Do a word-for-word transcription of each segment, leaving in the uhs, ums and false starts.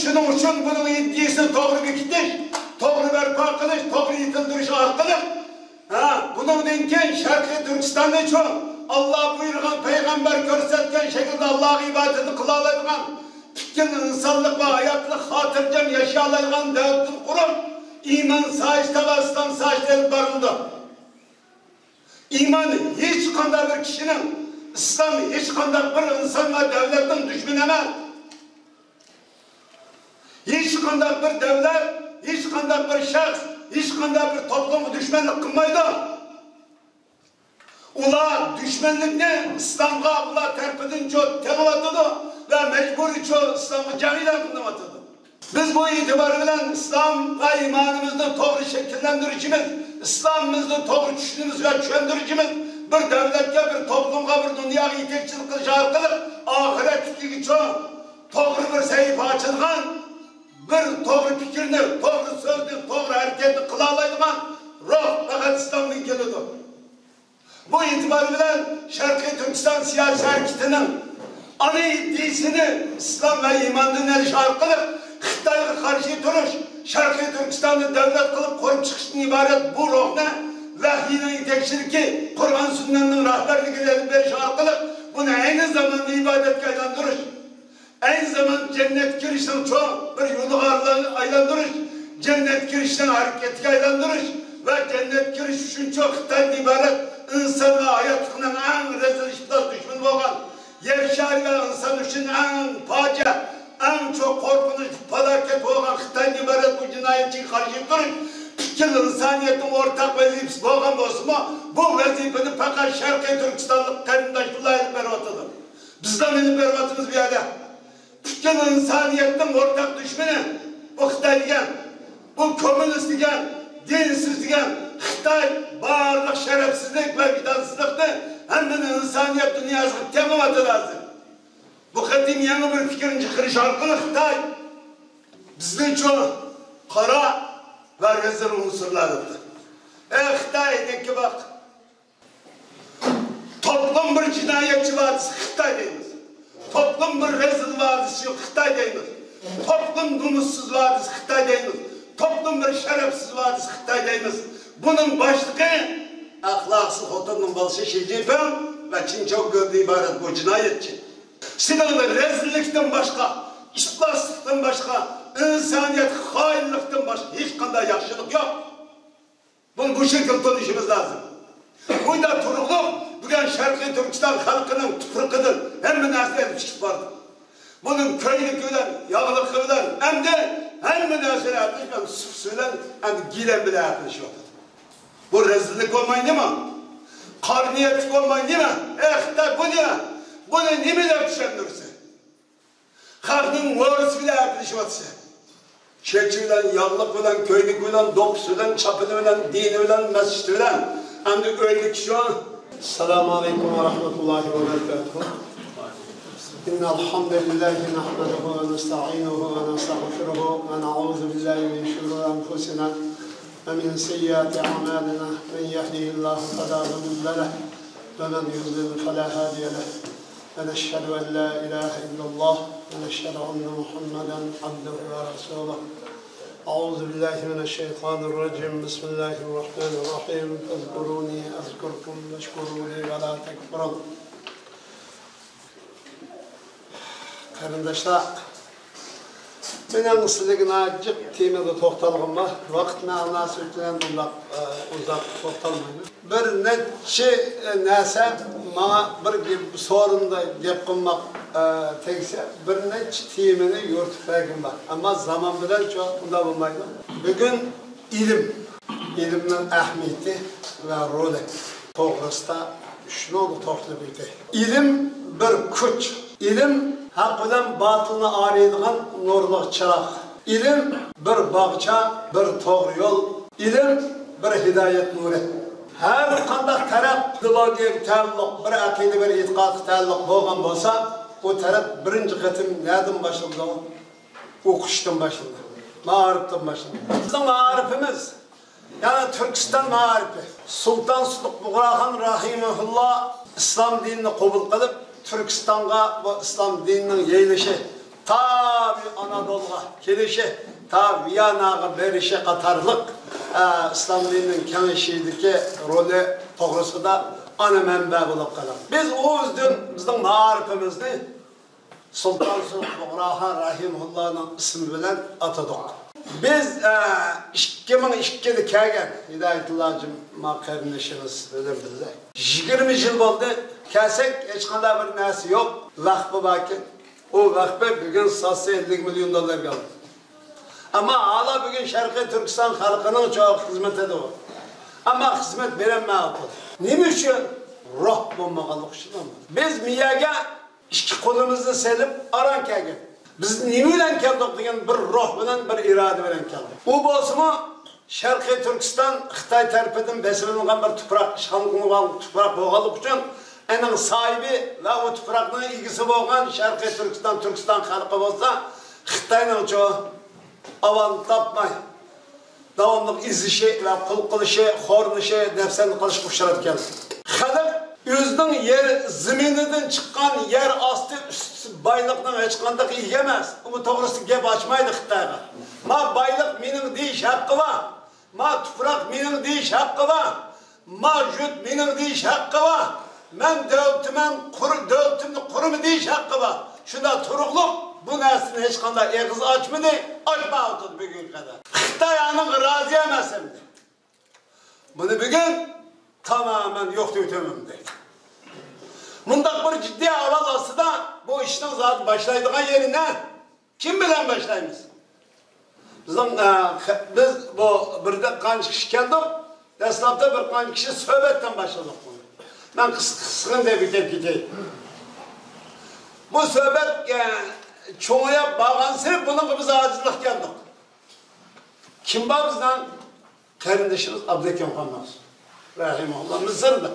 شۇنىڭ ئۈچۈن بۇنىڭ ئىدىيىسىنى توغرا بېكىتىش، توغرا بەرپا قىلىش، توغرا يېتىلدۈرۈش ئارقىلىق، ھە، بۇنىڭدىن كېيىن شەرقىي تۈركىستاننىچۇ، ئاللا بۇيرۇغان، پەيغەمبەر كۆرسەتكەن شەكىلدە ئاللاغا ئىبادەتنى قىلالايدىغان، پۈتكۈل ئىنسانلىق ۋە ھاياتلىق خاتىرجەم ياشىيالايدىغان دۆلىتىنى قۇرۇپ، ئىمان سايىسىدا ۋە ئىسلام سايىسىدا ئېلىپ بارىلىدۇ. ئىمان ھېچقانداق بىر كىشىنىڭ، ئىسلام ھېچقانداق بىر ئىنسان ۋە دۆلەتنىڭ دۈشمىنى ئەمەس. ھېچقانداق بىر دۆلەت، ھېچقانداق بىر شەخس، ھېچقانداق بىر توپلۇمغا دۈشمەنلىك قىلمايدۇ. ئۇلار دۈشمەنلىكنى ئىسلامغا ئۇلار تەرىپىدىنچۇ تېڭىۋاتىدۇ ۋە مەجبۇرىيچۇ ئىسلامغا جەڭ ئېلان قىلىنىۋاتىدۇ. بىز بۇ ئېتىبار بىلەن ئىسلام ۋە ئىمانىمىزنى توغرا شەكىللەندۈرۈشىمىز، ئىسلامىمىزنى توغرا چۈشىنىشىمىز ۋە چۈشەندۈرۈشىمىز، بىر دۆلەتكە، بىر توپلۇمغا، بىر دۇنياغا يېتەكچىلىك قىلىش ئارقىلىق ئاخىرەتتىكىگىچۇ توغرا بىر سەھىپە ئاچىدىغان، بىر توغرا پىكىرنى، توغرا سۆزنى، توغرا ھەرىكەتنى قىلالايدىغان روھ پەقەت ئىسلامدىن كېلىدۇ. بۇ ئېتىبار بىلەن شەرقىي تۈركىستان سىياسىي ھەرىكىتىنىڭ ئانا ئىدىيىسىنى ئىسلام ۋە ئىماندىن ئېلىش ئارقىلىق خىتايغا قارشى تۇرۇش، شەرقىي تۈركىستاننى دۆلەت قىلىپ قۇرۇپ چىقىشتىن ئىبارەت بۇ روھنى ۋەھىينىڭ يېتەكچىلىكى، قۇرئان سۈننەتنىڭ رەھبەرلىكىدە ئېلىپ بېرىش ئارقىلىق بۇنى ئەينى زاماندا ئىبادەتكە ئايلاندۇرۇش، ئەينى زامان جەننەتكە كىرىشنىڭچۇ بىر يولىغا ئايلاندۇرۇش، جەننەتكە كىرىشنىڭ ھەرىكەتكە ئايلاندۇرۇش ۋە جەننەتكە كىرىش ئۈچۈنچۇ خىتايدىن ئىبارەت ئىنسان ۋە ھاياتلىقنىڭ ئەڭ رەزىل ئىپلاس دۈشمىنى بولغان، يەر شارى ۋە ئىنسان ئۈچۈن ئەڭ پاجىئە، ئەڭ چوڭ قورقۇنچلۇق پالاكەت بولغان خىتايدىن ئىبارەت بۇ جىنايەتچىگە قارشى تۇرۇش پۈتكۈل ئىنسانىيەتنىڭ ئورتاق ۋەزىپىسى بولغان بولسىمۇ، بۇ ۋەزىپىنى پەقەت شەرقىي تۈركىستانلىق قېرىنداشلار ئېلىپ بېرىۋاتىدۇ. بىزلا ئېلىپ بېرىۋاتىمىز بۇ يەردە. پۈتكۈل ئىنسانىيەتنىڭ ئورتاق دۈشمىنى بۇ خىتاي دېگەن، بۇ كوممۇنىست دېگەن، دىنسىز دېگەن خىتاي بارلىق شەرەپسىزلىك ۋە ۋىجدانسىزلىقنى ھەممىنى ئىنسانىيەت دۇنياسىغا تېڭىۋاتىدۇ ھازىر. بۇ قېتىم يېڭى بىر پىكىرنى چىقىرىش ئارقىلىق خىتاي بىزنىچۇ قارا ۋە رەزىل ئۇنسۇرلار دەپتۇ. ئەي خىتاي، دەككە باق. توپلۇم بىر جىنايەتچى بار دېسە، خىتاي دەيمىز. توپلۇم بىر رەزىل بار دېسە، خىتاي دەيمىز. توپلۇم نومۇسسىز بار دېسە، خىتاي دەيمىز. توپلۇم بىر شەرەپسىز بار دېسە، خىتاي دەيمىز. بۇنىڭ باشلىقى ئەخلاقسىز خوتۇننىڭ بالىسى شى جىنپىڭ ۋە چىن چاۋگۆردىن ئىبارەت بۇ جىنايەتچى. سېنىڭدە رەزىللىكتىن باشقا، ئىپلاسلىقتىن باشقا، ئىنسانىيەتكە خائىنلىقتىن باشقا ھېچقانداق ياخشىلىق يوق. بۇنى بۇ شەكىلدە تونۇشىمىز لازىم. بۇنداق تۇرۇقلۇق بۈگۈن شەرقىي تۈركىستان خەلقىنىڭ تۇپرىقىدىن ھەممە نەرسە ئېلىپ چىقىپ باردى. بۇنىڭ كۆينىكى بىلەن، ياغلىقى بىلەن، ئەمدى ھەممە نەرسىنى ئەپلىشىپ، سۇپىسى بىلەن، ئەمدى گىلەم بىلەن ئەپلىشىۋاتىدۇ. بۇ رەزىللىك بولماي نېمە؟ قارا نىيەتلىك بولماي نېمە؟ ئەي خىتاي، بۇ نېمە؟ بۇنى نېمە دەپ چۈشەندۈرسە؟ خەقنىڭ ۋارىسى بىلەن ئەپلىشىۋاتىسەن. چېچى بىلەن، ياغلىق بىلەن، كۆينىكى بىلەن، دوپپىسى بىلەن، چاپىنى بىلەن، دىنى بىلەن، مەسچىتى بىلەن، ئەمدى ئۆيدىكى شۇ. السلام عليكم ورحمة الله وبركاته. إن الحمد لله نحمده ونستعينه ونستغفره ونعوذ بالله من شرور أنفسنا ومن سيئات أعمالنا. من يهده الله فلا مضل له ومن يضلل فلا هادي له. ونشهد أن لا إله إلا الله ونشهد أن محمدا عبده ورسوله. أعوذ بالله من الشيطان الرجيم. بسم الله الرحمن الرحيم. فاذكروني أذكركم واشكروا لي ولا تكفرون. قېرىنداشلار، مېنىڭ سىلىگە ناھايىتى جىق تېمىدا توختالغۇم بار. ۋاقىت مۇناسىۋىتى بىلەن ئۇنداق، ئۇزاق توختالمايمەن. بىر نەچچە نەرسە ماڭا بىر گەپ، سورۇندا گەپ قىلماق تەگسە، بىر نەچچە تېمىنى يورۇتۇپ بەرگۈم بار. ئەمما زامان بىلەن شۇ ئۇنداق بولمايدۇ. بۈگۈن ئىلىم، ئىلىمنىڭ ئەھمىيىتى ۋە رولى توغرىسىدا شۇنىڭغا توختىلىپ ئۆتەي. ئىلىم بىر كۈچ. ئىلىم ھەق بىلەن باتىلنى ئايرىيدىغان نۇرلۇق چىراغ. ئىلىم بىر باغچە، بىر توغرا يول. ئىلىم بىر ھىدايەت نۇرى. ھەر قانداق تەرەپ، ئىدېئولوگىيەگە تەئەللۇق، بىر ئەقىدە، بىر ئېتىقادقا تەئەللۇق بولغان بولسا، ئۇ تەرەپ بىرىنچى قېتىم نەدىن باشلىنىدۇ؟ ئوقۇشتىن باشلىنىدۇ، مائارىپتىن باشلىنىدۇ. بىزنىڭ مائارىپىمىز، يەنى تۈركىستان مائارىپى. سۇلتان سۇدۇق بۇغراخان رەھىمەھۇللا ئىسلام دىنىنى قوبۇل قىلىپ، تۈركىستانغا بۇ ئىسلام دىنىنىڭ يېيىلىشى تا ئانادولغا كېلىشى، تا ۋىياناغا بېرىشى قاتارلىق، ئە، ئىسلام دىنىنىڭ كېڭىيىشىدىكى رولى توغرىسىدا ئانا مەنبە بولۇپ قالىدۇ. بىز ئۇ ئۆزىدىن بىزنىڭ مائارىپىمىزنى سۇلتان سۇلۇغ بۇغراخان رەھىمەھۇللانىڭ ئىسمى بىلەن ئاتىدۇق. بىز، ئە، ئىككى مىڭ ئىككىدە كەلگەن ھىدايەتۇللا ھاجىم، ما قېرىندىشىمىز بىلەن بىللە. يىگىرمە يىل بولدى. كەلسەك، ھېچقانداق بىر نەرسە يوق. ۋەخپە باركەن. ئۇ ۋەخپە بۈگۈن ساتسا ئەللىك مىليون دوللارغا ئالدى. ئەمما ھالا بۈگۈن شەرقىي تۈركىستان خەلقىنىڭ چوڭ خىزمىتىدە ئۇ. ئەمما خىزمەت بېرەلمەيۋاتىدۇ. نېمە ئۈچۈن؟ روھ بولمىغانلىقى ئۈچۈن. بىز مىيەگە ئىككى قولىمىزنى سېلىپ ئاران كەلگەن. بىز نېمە بىلەن كەلدۇق دېگەن بىر روھ بىلەن، بىر ئىرادە بىلەن كەلدۇق. ئۇ بولسىمۇ شەرقىي تۈركىستان خىتاي تەرىپىدىن بېسىۋېلىنغان بىر تۇپراق، ئىشغال قىلىنغان تۇپراق بولغانلىقى ئۈچۈن، ئۇنىڭ ساھىبى ۋە ئۇ تۇپراقنىڭ ئىگىسى بولغان شەرقىي تۈركىستان، تۈركىستان خەلقى بولسا خىتاينىڭچۇ ئاۋان تاپماي، داۋاملىق ئېزىشى ۋە قۇل قىلىشى، خورلىشى، دەپسەندە قىلىشقا ئۇچراپ كەلدى. خەلق ئۆزىنىڭ يەر زېمىنىدىن چىققان يەر ئاستى ئۈستى بايلىقنىڭ ھېچقانداق ئىگە ئەمەس. ئۇ توغرىسىدا گەپ ئاچمايدۇ خىتايغا. ما بايلىق مېنىڭ دېيىش ھەققى بار. ما تۇپراق مېنىڭ دېيىش ھەققى بار. ما يۇرت مېنىڭ دېيىش ھەققى بار. مەن دۆلىتىمەن، قۇر-، دۆلىتىمنى قۇرىمەن دېيىش ھەققى بار. شۇنداق تۇرۇقلۇق بۇ نەرسىدىن ھېچقانداق ئېغىز ئاچمىدى، ئاچمايۋاتىدۇ بۈگۈنگە قەدەر. خىتاي ئانىڭغا رازى ئەمەس ئەمدى. بۇنى بۈگۈن تامامەن يوقىتىۋېتىمەن دەيدۇ. مۇنداق بىر جىددىي ئەھۋال ئاستىدا بۇ ئىشنىڭ زادى باشلايدىغان يېرى نە؟ كىم بىلەن باشلايمىز؟ بىزنىڭ، ئە، خە-، بىز بۇ بىردە قانچە كىشى كەلدۇق. دەسلەپتە بىر قانچە كىشى سۆھبەتتىن باشلىدۇق بۇنى. مەن قىس-، قىسقىنى دەپ كېتىپ كېتەي. بۇ سۆھبەت، ئە، چوڭىيىپ بارغانسېرى بۇنىڭغا بىز ئاجىزلىق كەلدۇق. كىم بار بىزنىڭ؟ قېرىندىشىمىز ئابدۇكېرىم خان مەخسۇم رەھىمەھۇللا مىسىردا.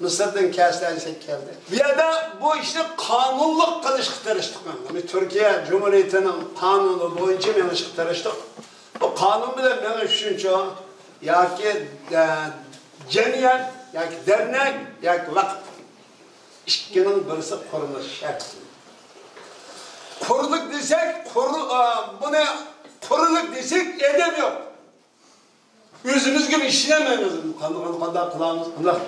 مىسىردىن كەلسە دېسەك كەلدى. بۇ يەردە بۇ ئىشنى قانۇنلۇق قىلىشقا تىرىشتۇق. يەنى تۈركىيە جۇمھۇرىيىتىنىڭ قانۇنى بويىچە مېڭىشقا تىرىشتۇق. بۇ قانۇن بىلەن مېڭىش ئۈچۈنچۇ ياكى، ئە، جەمئىيەت ياكى دەرنەك ياكى ۋەقىپ، ئىككىنىڭ بىرسى قۇرۇلۇش شەرت. قۇرۇلۇق دېسەك، قۇرۇ-، ئە، بۇنى قۇرۇلۇق دېسەك ئادەم يوق. ئۆزىمىزگىمۇ ئىشىنەلمەيمىز. قانداق، قانداق قىلامىز؟ قانداق؟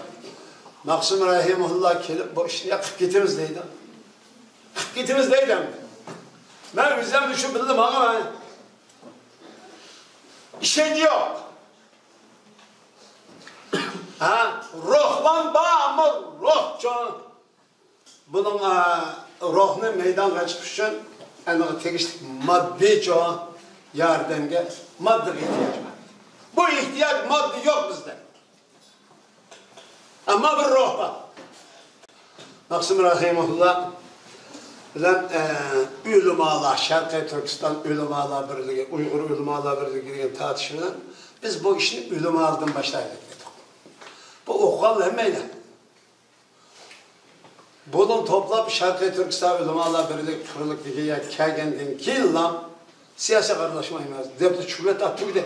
مەخسۇم رەھىمەھۇللا كېلىپ، بۇ ئىشنى قىلىپ كېتىمىز دەيدۇ. قىلىپ كېتىمىز دەيدۇ. مەن ئۆزۈم شۇ بىلدىم، ئاڭا مەن ئىشەنچ يوق. ھە، روھلان بار، ئەمما روھ چوڭ. بۇنىڭ، ئە، روھنى مەيدانغا چىقىش ئۈچۈن ئەنىغا تېگىشلىك ماددىيچۇ ياردەمگە، ماددىغا ئېھتىياج بار. بۇ ئېھتىياج، ماددا يوق بىزدە. ئەمما بىر روھ بار. مەخسۇم رەھىمەھۇللا بىلەن، ئە، ئۆلىمالار، شەرقىي تۈركىستان ئۆلىمالار بىرلىكى، ئۇيغۇر ئۆلىمالار بىرلىكى دېگەن تارتىش بىلەن بىز بۇ ئىشنى ئۆلىمالىدىن باشلايلى دېدۇق. بۇ ئوقۇغان ھەممەيلەن. بۇنى توپلاپ، شەرقىي تۈركىستان ئۆلىمالار بىرلىكى قۇرۇلۇپ دېگەن يەرگە كەلگەندىن كېيىنلا سىياسىيگە ئارىلاشمايمىز دەپلا چۈشۈرۈۋەتتى، تۈگىدى.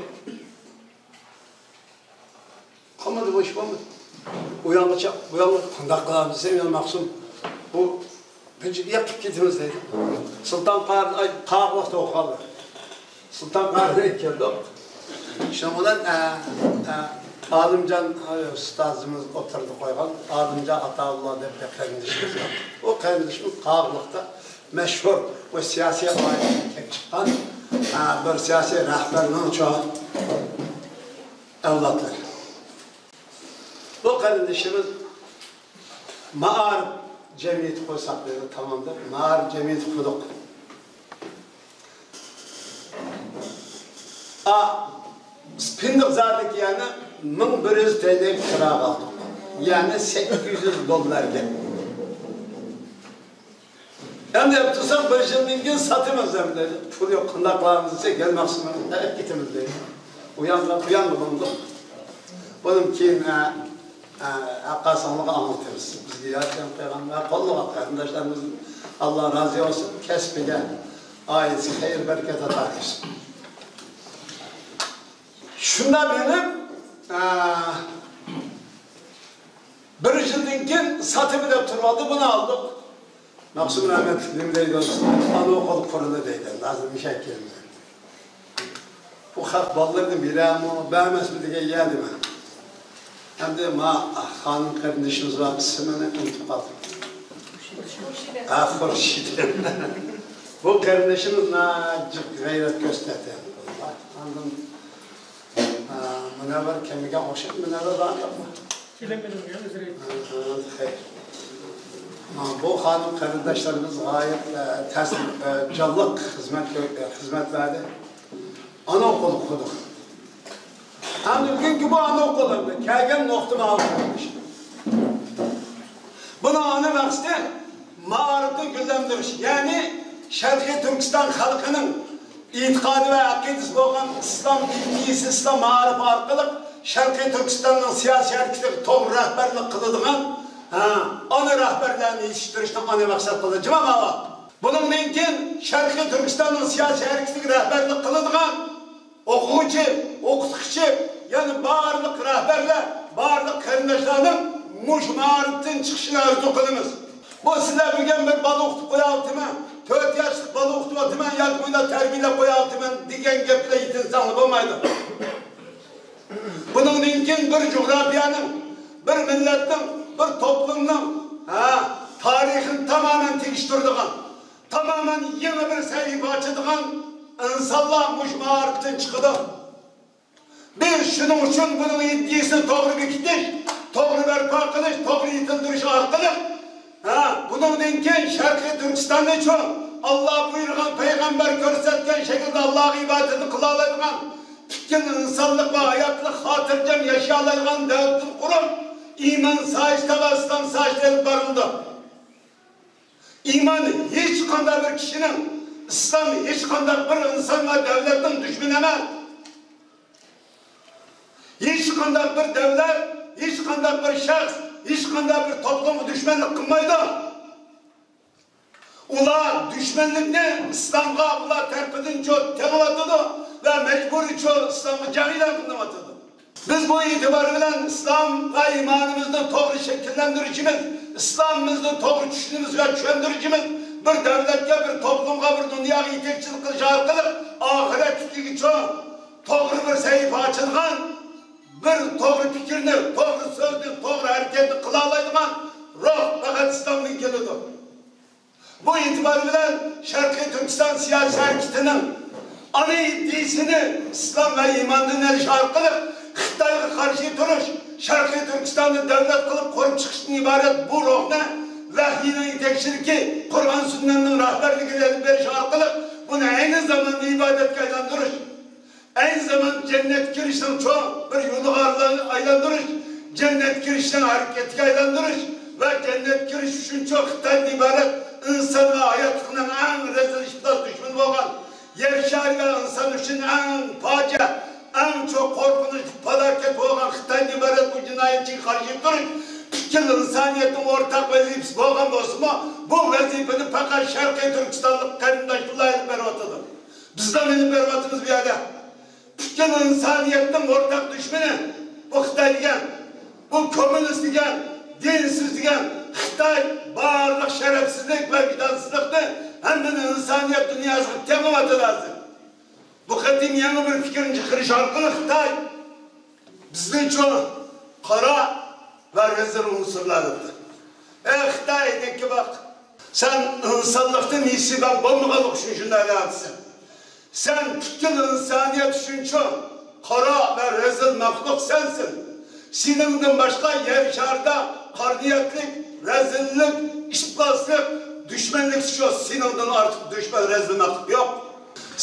قالمىدى، بۇ ئىش بولمىدى. ئۇ ياغىچە، بۇ ياغىچە قانداق قىلامىز دېسەم، يا مەخسۇم، بۇ بىر ياقىپ كېتىمىز دەيدۇ. سۇلتان قارىنى، ئاي، قاغىلىق توغرا قالدى. سۇلتان قارىنى ئېيتىپ كەلدۇق. شۇنىڭ بىلەن، ئە، ئە، ئالىمجان، ئە، ئۇستازىمىز ئوتتۇرىدا قويغان ئالىمجان ئاتاۋۇللا دەپ بىر قېرىندىشىمىز بار. ئۇ قېرىندىشىمىز قاغىلىقتا مەشھۇر ۋە سىياسىي ئائىلىدىن كېلىپ چىققان، ئە، بىر سىياسىي رەھبەرنىڭ چوڭ ئەۋلادلىرى. بۇ قېرىندىشىمىز مائارىپ جەمئىيىتى قۇرساق دېدى، تامام دەپ، مائارىپ جەمئىيىتى قۇردۇق. ئا، پىندىق زادىكى يەنى مىڭ بىر يۈز تەيلەن كىراغا ئالدۇق. يەنى سەككىز يۈز دوللار گەپ. ئەمدى دەپ تۇرساق، بىر يىلدىن كېيىن ساتىمىز ئەمدى. پۇل يوق، قانداق قىلارمىز دېسە، گەل مەخسۇم، ئەپ كېتىمىز دەيدۇ. ئۇ يانغا، بۇ يانغا بولدۇق. بۇنىڭ كېيىن، ئە، ئە، ھەققاسانلىقى ئاڭلىتىمىز. بىزگە ياردەم قىلغان ۋە قوللىغان قېرىنداشلىرىمىز، ئاللا رازى بولسۇن، كەسپىگە، ئائىلىسىگە خەير، بەرىكەت ئاتا قىلسۇن. شۇنداق مېڭىپ، ئە، بىر يىلدىن كېيىن ساتىمىز دەپ تۇرۇۋالدى، بۇنى ئالدۇق. مەخسۇم رەھمەتلىك نېمە دەيدۇ؟ ئانا ئوقۇل قۇرۇلى دەيدۇ. ھازىر مۇشۇ كەلدى. بۇ خەق بالىلىرىنى بېرەمۇ، بەرمەسمۇ دېگەن يەردىمەن. ئەمدى ما خانىم قېرىندىشىمىز بار، ئىسمىنى ئۇنتۇپ قالدىم. ھە، خۇرشىد. بۇ قېرىندىشىمىز ناھايىتى جىق غەيرەت كۆرسىتەتتى. ئاندىن، ئە، مۇنەۋۋەر كەلمىگەن ئوخشايدۇ. مۇنەۋۋەر بارمۇ يوقمۇ؟ كېلەلمىدىم، يا، ئۆزرە. ھە، خەير. بۇ خانىم قېرىنداشلىرىمىز غايەت، ئە، تەس-، ئە، جانلىق خىزمەت كۆ-، ئە، خىزمەت بەردى. ئانا ئوقۇلى قۇردۇق. ئەمدى بۈگۈنكى بۇ ئانا ئوقۇلى كەلگەن نۇقتا ماۋۇ. بۇنىڭ ئانا مەقسىتى مائارىپنى گۈللەندۈرۈش، يەنى شەرقىي تۈركىستان خەلقىنىڭ ئېتىقادى ۋە ئەقىدىسى بولغان ئىسلام دىنى، ئىسلام مائارىپى ئارقىلىق شەرقىي تۈركىستاننىڭ سىياسىي ھەرىكىتىگە توغرا رەھبەرلىك قىلىدىغان، ھە، ئانا رەھبەرلەرنى يېتىشتۈرۈشنى ئانا مەقسەت قىلدى. جۇمۇ ماۋۇ. بۇنىڭدىن كېيىن شەرقىي تۈركىستاننىڭ سىياسىي ھەرىكىتىگە رەھبەرلىك قىلىدىغان ئوقۇغۇچى، ئوقۇتقۇچى، يەنى بارلىق رەھبەرلەر، بارلىق قېرىنداشلارنىڭ مۇشۇ مائارىپتىن چىقىشىنى ئارزۇ قىلىمىز. بۇ سىلەر بۈگۈن بىر بالا ئوقۇتۇپ قوياۋاتىمەن، تۆت ياشلىق بالا ئوقۇتۇۋاتىمەن ياكى بۇنداق تەربىيەلەپ قوياۋاتىمەن دېگەن گەپلەر يېتىنساڭلار بولمايدۇ. بۇنىڭدىن كېيىن بىر جۇغراپىيەنىڭ، بىر مىللەتنىڭ، بىر توپلۇمنىڭ، ھە، تارىخىنى تامامەن تېگىشتۈرىدىغان، تامامەن يېڭى بىر سەھىپە ئاچىدىغان ئىنسانلار مۇشۇ مائارىپتىن چىقىدۇ. بىز شۇنىڭ ئۈچۈن بۇنىڭ ئىدىيىسىنى توغرا بېكىتىش، توغرا بەرپا قىلىش، توغرا يېتىلدۈرۈش ئارقىلىق، ھە، بۇنىڭدىن كېيىن شەرقىي تۈركىستاننىچۇ، ئاللا بۇيرۇغان، پەيغەمبەر كۆرسەتكەن شەكىلدە ئاللاغا ئىبادەتنى قىلالايدىغان، پۈتكۈل ئىنسانلىق ۋە ھاياتلىق خاتىرجەم ياشىيالايدىغان دۆلەتنى قۇرۇپ، ئىمان سايىسىدا ۋە ئىسلام سايىسىدا ئېلىپ بارىلىدۇ. ئىمان ھېچقانداق بىر كىشىنىڭ، ئىسلام ھېچقانداق بىر ئىنسان ۋە دۆلەتنىڭ دۈشمىنى ئەمەس. ھېچقانداق بىر دۆلەت، ھېچقانداق بىر شەخس، ھېچقانداق بىر توپلۇمغا دۈشمەنلىك قىلمايدۇ. ئۇلار دۈشمەنلىكنى ئىسلامغا ئۇلار تەرىپىدىنچۇ تېڭىۋاتىدۇ ۋە مەجبۇرىيچۇ ئىسلامغا جەڭ ئېلان قىلىنىۋاتىدۇ. بىز بۇ ئېتىبار بىلەن ئىسلام ۋە ئىمانىمىزنى توغرا شەكىللەندۈرۈشىمىز، ئىسلامىمىزنى توغرا چۈشىنىمىز ۋە چۈشەندۈرۈشىمىز، بىر دۆلەتكە، بىر توپلۇمغا، بىر دۇنياغا يېتەكچىلىك قىلىش ئارقىلىق ئاخىرەتلىكىگىچۇ توغرا بىر سەھىپە ئاچىدىغان، بىر توغرا پىكىرنى، توغرا سۆزنى، توغرا ھەرىكەتنى قىلالايدىغان روھ پەقەت ئىسلامدىن كېلىدۇ. بۇ ئېتىبار بىلەن شەرقىي تۈركىستان سىياسىي ھەرىكىتىنىڭ ئانا ئىدىيىسىنى ئىسلام ۋە ئىماندىن ئېلىش ئارقىلىق خىتايغا قارشى تۇرۇش، شەرقىي تۈركىستاننى دۆلەت قىلىپ قۇرۇپ چىقىشتىن ئىبارەت بۇ روھنى ۋەھىينىڭ يېتەكچىلىكى، قۇرئان سۈننەتنىڭ رەھبەرلىكىدە ئېلىپ بېرىش ئارقىلىق بۇنى ئەينى زاماندا ئىبادەتكە ئايلاندۇرۇش، ئەينى زامان جەننەتكە كىرىشنىڭ چوڭ بىر يولىغا ئايلاندۇرۇش، جەننەتكە كىرىشنىڭ ھەرىكەتكە ئايلاندۇرۇش ۋە جەننەتكە كىرىش ئۈچۈن چوڭ خىتايدىن ئىبارەت ئىنسان ۋە ھاياتلىقنىڭ ئەڭ رەزىل ئىپلاس دۈشمىنى بولغان، يەر شارى ۋە ئىنسان ئۈچۈن ئەڭ پاجىئە، ئەڭ چوڭ قورقۇنچلۇق پالاكەت بولغان خىتايدىن ئىبارەت بۇ جىنايەتچىگە قارشى تۇرۇش پۈتكۈل ئىنسانىيەتنىڭ ئورتاق ۋەزىپىسى بولغان بولسىمۇ، بۇ ۋەزىپىنى پەقەت شەرقىي تۈركىستانلىق قېرىنداشلار ئېلىپ بېرىۋاتىدۇ. بىزلا ئېلىپ بېرىۋاتىمىز بۇ يەردە. پۈتكۈل ئىنسانىيەتنىڭ ئورتاق دۈشمىنى بۇ خىتاي دېگەن، بۇ كوممۇنىست دېگەن، دىنسىز دېگەن خىتاي بارلىق شەرەپسىزلىك ۋە ۋىجدانسىزلىقنى ھەممىنى ئىنسانىيەت دۇنياسىغا تېڭىۋاتىدۇ ھازىر. بۇ قېتىم يېڭى بىر پىكىرنى چىقىرىش ئارقىلىق خىتاي بىزنىچۇ قارا ۋە رەزىل ئۇنسۇرلار دەپتۇ. ئەي خىتاي، دەككە باق. سەن ئىنسانلىقتىن نېسىۋەڭ بولمىغانلىقى ئۈچۈن شۇنداق دەۋاتىسەن. سەن پۈتكۈل ئىنسانىيەت ئۈچۈنچۇ قارا ۋە رەزىل مەخلۇق سەنسەن. سېنىڭدىن باشقا يەر شارىدا قارا نىيەتلىك، رەزىللىك، ئىپلاسلىق، دۈشمەنلىك شۇ سېنىڭدىن ئارتۇق دۈشمەن، رەزىل مەخلۇق يوق.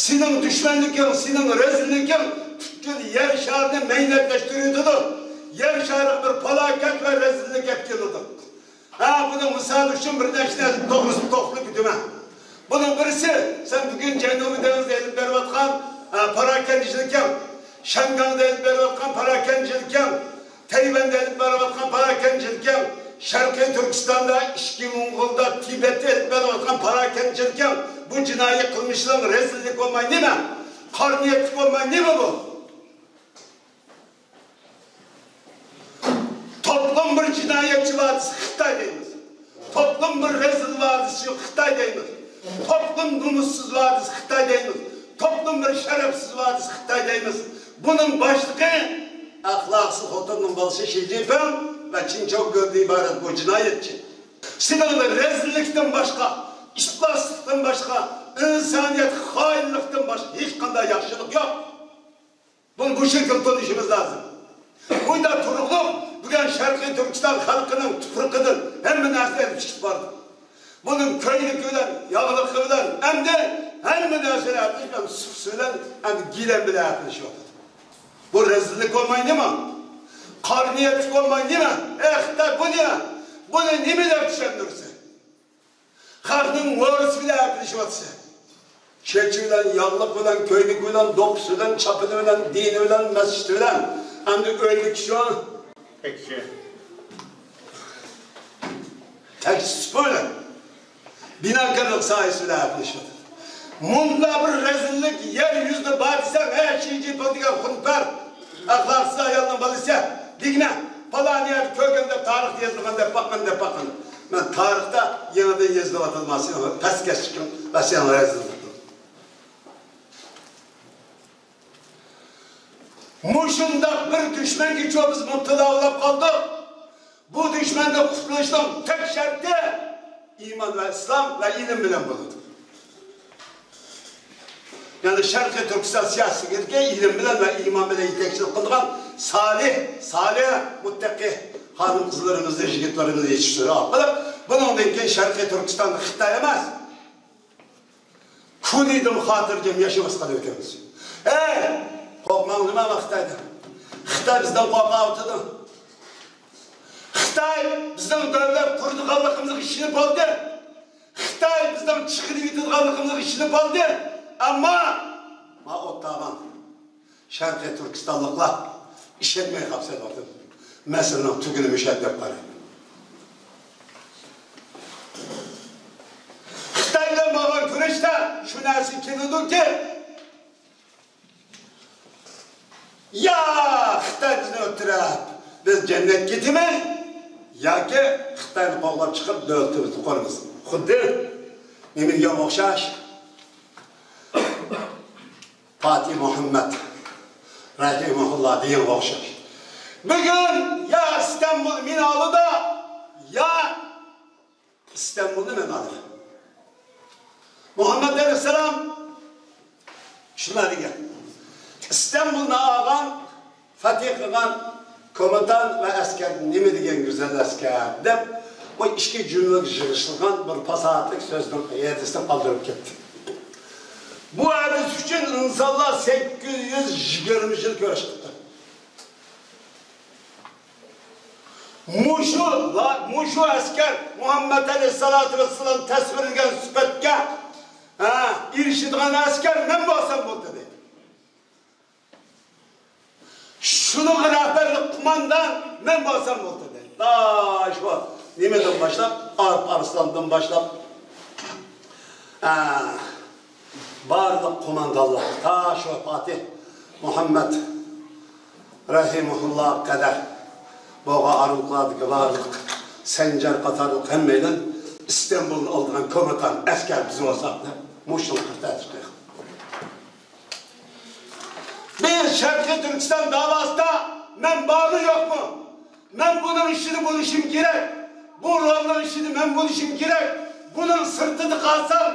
سېنىڭ دۈشمەنلىكىڭ، سېنىڭ رەزىللىكىڭ پۈتكۈل يەر شارىنى مەينەتلەشتۈرۈۋېتىدۇ. يەر شارىغا بىر پالاكەت ۋە رەزىللىك ئەپ كېلىدۇ. ھە، بۇنىڭ مىسالى ئۈچۈن بىر نەچچە نەرسە توغرىسىدا توختىلىپ ئۆتىمەن. بۇنىڭ بىرسى، سەن بۈگۈن جەنۇبىي دېڭىزدا ئېلىپ بېرىۋاتقان، ھە، پاراكەندىچىلىكىڭ، شياڭگاڭدا ئېلىپ بېرىۋاتقان پاراكەندىچىلىكىڭ، تەيۋەندە ئېلىپ بېرىۋاتقان پاراكەندىچىلىكىڭ، شەرقىي تۈركىستاندا، ئىچكى موڭغۇلدا، تىبەتتە ئېلىپ بېرىۋاتقان پاراكەندىچىلىكىڭ، بۇ جىنايى قىلمىشلىرىڭ رەزىللىك بولماي نېمە؟ قارا نىيەتلىك بولماي نېمە بۇ؟ توپلام بىر جىنايەتچى بار دېسە، خىتاي دەيمىز. توپلۇم بىر رەزىل ۋادىسى خىتاي دەيمىز. توپلۇم نومۇسسىز ۋادىسى خىتاي دەيمىز. توپلۇم بىر شەرەپسىز ۋادىسى خىتاي دەيمىز. بۇنىڭ باشلىقى ئەخلاقسىز خوتۇننىڭ بالىسى شى جىنپىڭ ۋە چىن چاۋگېردىن ئىبارەت بۇ جىنايەتچى. سېنىڭ رەزىللىكتىن باشقا، ئىپلاسلىقتىن باشقا، ئىنسانىيەت خائىنلىقتىن باشقا ھېچقانداق ياخشىلىق يوق. بۇنى بۇ شەكىلدە تونۇشىمىز لازىم. بۇنداق تۇرۇقلۇق بۈگۈن شەرقىي تۈركىستان خەلقىنىڭ تۇپرىقىدىن ھەممە نەرسە ئېلىپ چىقىپ بارىدۇ. بۇنىڭ كۆينىكى بىلەن، ياغلىقى بىلەن، ئەمدى ھەممە نەرسىنى ئەپلىشىپ، سۇس بىلەن، ئەمدى گىلەم بىلەن ئەپلىشىۋاتىدۇ. بۇ رەزىللىك بولماي نېمە؟ قارا نىيەتلىك بولماي نېمە؟ ئەي خىتاي، بۇ نېمە؟ بۇنى نېمە دەپ چۈشەندۈرىسەن؟ خەقنىڭ ۋارىسى بىلەن ئەپلىشىۋاتىسەن. چېچى بىلەن، ياغلىق بىلەن، كۆينىكى بىلەن، دوپپىسى بىلەن، چاپىنى بىلەن، دىنى بىلەن، مەسچىتى بىلەن. ئەمدى ئۆيدىكى شۇ تەكشى. تەكشى سۇپا بىلەن. بىناكارلىق ساھەسى بىلەن ئەپلىشىۋاتىدۇ. مۇنداق بىر رەزىللىك يەر يۈزىدە بار دېسەڭ، ھە، شى جىنپىڭ دېگەن خۇنپەر، ئەخلاقسىز ئايالنىڭ بالىسى دېگىنە، پالان يەردە كۆرگەن دەپ تارىختا يېزىلغان دەپ باققىن، دەپ باققىن. مەن تارىختا يېڭىدىن يېزىلىۋاتىدىغان سېنىڭ پەسكەشلىكىڭ ۋە سېنىڭ رەزىللىكىڭ. مۇشۇنداق بىر دۈشمەنگىچۇ بىز مۇپتىلا بولاپ قالدۇق. بۇ دۈشمەندىن قۇتۇلۇشنىڭ تەك شەرتى ئىمان ۋە ئىسلام ۋە ئىلىم بىلەن بولىدۇ. يەنى شەرقىي تۈركىستان سىياسىتىدىكى ئىلىم بىلەن ۋە ئىمان بىلەن يېتەكچىلىك قىلىدىغان سالىھ، سالىھ، مۇتتەقىي خانىم-قىزلىرىمىزنى، يىگىتلىرىمىزنى يېتىشتۈرۈش ئارقىلىق بۇنىڭدىن كېيىن شەرقىي تۈركىستاندا خىتاي ئەمەس، كۈنىدىن خاتىرجەم ياشىماس قىلىۋېتىمىز. ئەي، قورقماڭ نېمە خىتايدىن؟ خىتاي بىزدىن قورقۇۋاتىدۇ. خىتاي بىزنىڭ دۆلەت قۇرىدىغانلىقىمىزغا ئىشىنىپ ئالدى. خىتاي بىزنىڭ چىقىرىۋېتىدىغانلىقىمىزغا ئىشىنىپ ئالدى. ئەمما ما ئولتۇرغان شەرقىي تۈركىستانلىقلار ئىشەنمەي قاپسەن ئاتىم. مەسىلىنىڭ تۈگۈنى مۇشۇ دەپ قارايمەن. خىتاي بىلەن بولغان كۈرەشتە شۇ نەرسە كېلىدۇكى، يا خىتاي بىزنى ئۆلتۈرۈپ، بىز جەننەتكە كېتىمىز، ياكى خىتاينى قوغلاپ چىقىپ دۆلىتىمىزنى قۇرىمىز. خۇددى نېمە دېگەنگە ئوخشاش؟ پاتىھ مۇھەممەد رەھىمەھۇللا دېگەنگە ئوخشاش. بۈگۈن يا ئىستانبۇل مېنى ئالىدۇ، يا ئىستانبۇلنى مەن ئالىمەن. مۇھەممەد ئەلەيھىسسالام شۇنداق دېگەن. ئىستانبۇلنى ئالغان، فەتھى قىلغان كومېندان ۋە ئەسكەر نېمە دېگەن گۈزەل ئەسكەر دەپ، بۇ ئىككى جۈملىگە يىغىشتۇرغان بىر پاساھەتلىك سۆزنىڭ ھەدىسىنى قالدۇرۇپ كەتتى. بۇ ھەدىس ئۈچۈن ئىنسانلار سەككىز يۈز يىگىرمە يىل كۈرەش قىپتۇ. مۇشۇ، مۇشۇ ئەسكەر مۇھەممەد ئەلەيھىسسالاتۇ ۋەسسالام تەسۋىرلىگەن سۈپەتكە، ھە، ئېرىشىدىغان ئەسكەر مەن بولسام بولدى دەيدۇ. شۇنىڭغا رەھبەرلىك قوماندان مەن بولسام بولدى دەيدۇ. تا شۇ نېمىدىن باشلاپ، ئارىپ ئارسلاندىن باشلاپ، ھە، بارلىق قوماندانلار، تا شۇ پاتىھ مۇھەممەد رەھىمەھۇللاغا قەدەر بولغان ئارىلىقلاردىكى بارلىق سەنجەر قاتارلىق ھەممەيلەن ئىستانبۇلنى ئالىدىغان كومېندان ئەسكەر بىز بولساق دەپ مۇشۇنى قىلىپ تەكلىپ قىلغان. بىز شەرقىي تۈركىستان داۋاسىدا مەن بارمۇ يوقمۇ؟ مەن بۇنىڭ ئىچىدە بولۇشۇم كېرەك. بۇ رولنىڭ ئىچىدە مەن بولۇشۇم كېرەك. بۇنىڭ سىرتىدا قالسام،